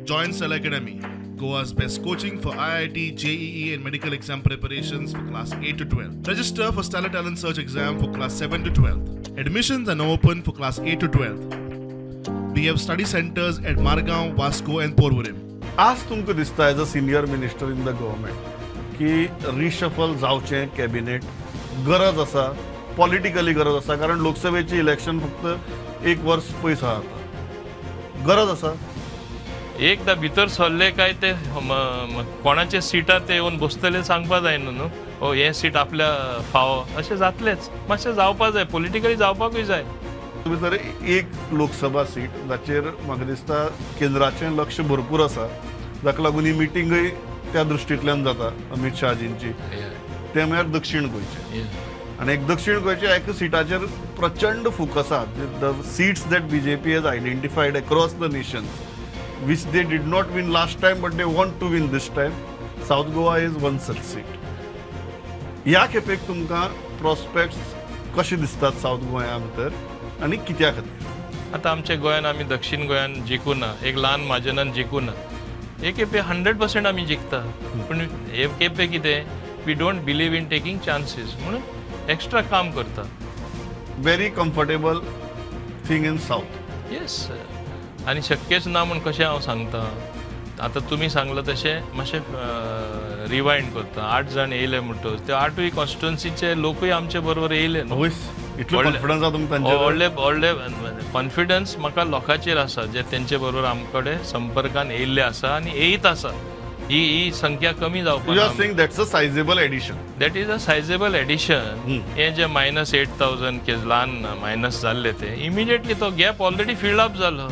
Join Stellar Academy, Goa's best coaching for IIT, JEE and medical exam preparations for class 8 to 12. Register for Stellar Talent Search exam for class 7 to 12. Admissions are now open for class 8 to 12. We have study centers at Margao, Vasco and Porvorim. आज तुमकां दिसता as a senior minister in the government की reshuffle जावचें cabinet गरज आसा, politically गरज आसा, कारण लोकसभेचें इलेक्शन फक्त एक वर्स पयस आहा आतां, गरज आसा. एकदां भितर सरले काय ते कोणाच्या सिटार ते येवन बसतले सांगपा जायना न्हू, ओ हें सीट आपल्या फावो अशें जातलेंच, मातशें जावपा जाय, पॉलिटिकली जावपाकूय जाय. भितर एक लोकसभा सीट जाचेर म्हाका दिसता केंद्राचें लक्ष भरपूर आसा, जाका लागून ही मिटींगय त्या दृश्टींतल्यान जाता अमित शहाजींची, तें म्हळ्यार दक्षीण गोंयचें. आनी एक दक्षीण गोंयच्या एका सिटाचेर प्रचंड फोकस आसा. The seats that BJP has identified across the nation which they did not win last time but they want to win this time, South Goa is one such seat. ह्या खेपेक तुमकां प्रोस्पेक्ट्स कशे दिसतात south गोंया भितर आनी कित्या खातीर? आतां आमच्या गोंयान आमी दक्षीण गोंयान जिखूं ना, एक ल्हान मार्जिनान जिखूं ना, एक खेपे 100% आमी जिखता, पूण हे खेपे कितें we don't believe in taking chances म्हणून एक्स्ट्रा काम करता. Very comfortable thing in south. Yes, आनी शक्यच ना म्हूण कशें हांव सांगता, आतां तुमी सांगलां तशें मातशें रिवायंड करता. 8 जाण येयले म्हणटकच ते 8ूय कॉन्स्टिट्युन्सीचे लोकूय आमचे बरोबर येयले न्हू. इतलो कॉन्फिडन्स आसा तुमकां तांचेर? व्हडले व्हडले कॉन्फिडन्स म्हाका लोकांचेर आसा, जे तेंचे बरोबर आमचे कडेन संपर्कान येयल्ले आसा आनी येयत आसा. ही ही संख्या कमी जावपाक. You are saying that's a sizable addition. That is a sizable addition. हें जे -8,000 के ल्हान मायनस जाल्ले ते इमिडिएटली तो गॅप ऑलरेडी फिल्ड अप जालो.